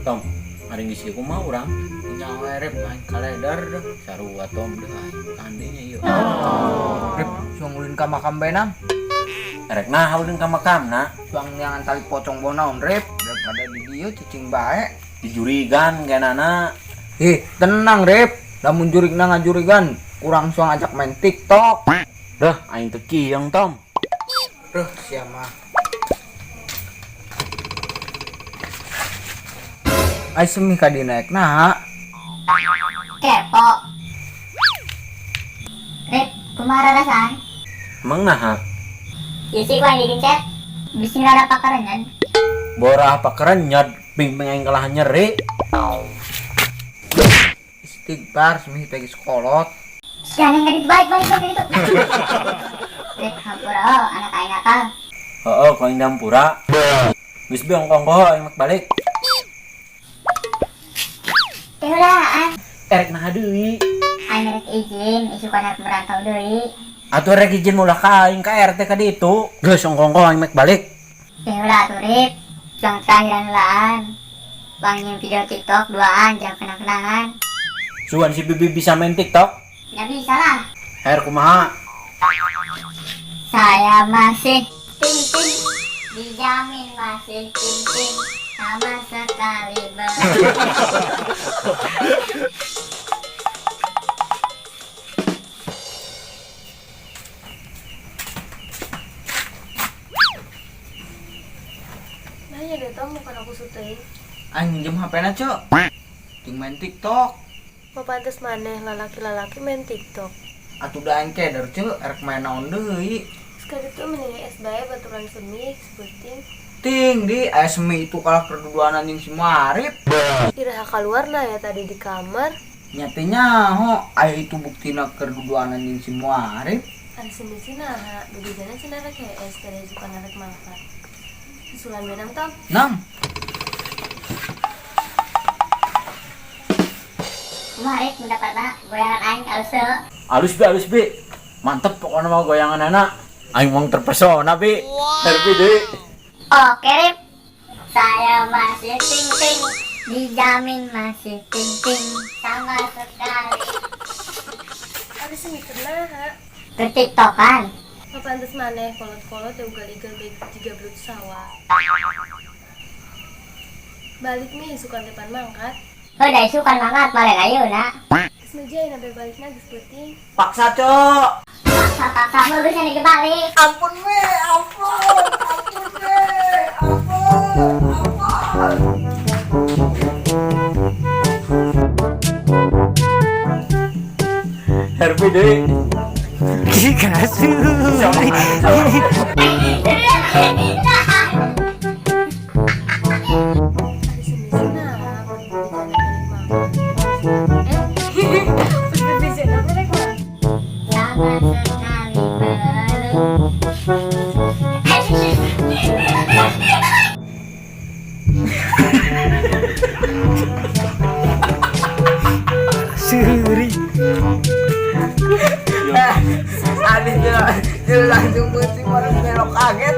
Tom, ari geus ieu kumaha urang? Nyawa Rip aing kaleder deh. Sarua Tom deh aing kandinya ieu. Rip, suang ulin ka makam bae nam. Erek nah ulin ka makamna. Suang neangan tali pocong bonaon Rip, daripada di dieu cicing bae. Dijurigan kenana. Ih, tenang Rip. Lamun jurigna ngajurigan, kurang suang ajak main TikTok. Deh, aing teu kieung Tom. Duh, sia mah. Ai semi ka dinaek nah. Kepo. Rip, kumaha rarasaan? Emang naha? Ieu sih ku aing digencet. Bisi rada pakarenyan. Borah pakarenyad, ping-ping aing kalah nyeri. Istighfar semi teh geus kolot. Jangan ngedit balik balik balik itu. Rip, hampura oh, anak aing nakal. Heeh, ku aing dampura. Geus bi ongkong aing mek balik. Teh heulaan. Erek naha deui? Aing rek izin, isukan rek merantau deui. Atuh rek izin ulah ka aing ka RT ka ditu. Geus ongkong aing mek balik. Teh heula atuh Rip. Jang terakhiran heulaan. Bang nyium video TikTok duaan jang kenang-kenangan. Suan si Bibi bisa main TikTok? Ya bisa lah. Her kumaha? Saya masih ting ting, dijamin masih ting ting, sama sekali belum. Nanya deh Tom, bukan aku syuting. Aing minjem HP-na, Cok. Jeung main TikTok. Mau pantes maneh lalaki-lalaki main TikTok. Atuh da aing keder, Cek, erek main naon deui. Sekali itu mending es bae baturan semi sebuting. Ting di aya semi itu kalah kerduduanan jeung si Muarif. Iraha keluar lah ya tadi di kamar. Nyatanya ho, aya itu buktina kerduduanan jeung si Muarif. Ari semi sih nah, bebejana cenah rek es kada suka narek makan. Susulan benang Tom. Nang, Kumaha Rip mendapatna goyangan aing alus heuh. Alus bi, alus bi. Mantep pokoknya mau goyangan anak. Aing mau terpesona bi. Her bi deui. Oke Rip. Saya masih ting ting, dijamin masih ting ting, sama sekali. Ari semi kumaha? Ke TikTokan. Mau pantes maneh kolot-kolot ya ugal-igal bae jiga belut sawah. Balik nih sukan depan mangkat. Heuh da isukan mangkat balik ayeuna. Geus mejain sampai balikna geus peuting. paksa, Cok. Paksa-paksa mah geus nya balik. Ampun we, ampun. Ampun we, ampun. Ampun. Her bi deui. Ari semi sih nah, bebejana balik mangkat. Bebejana balik mangkat. Sama sekali belum. Suri. Ada dia langsung berhenti baru belok kaget.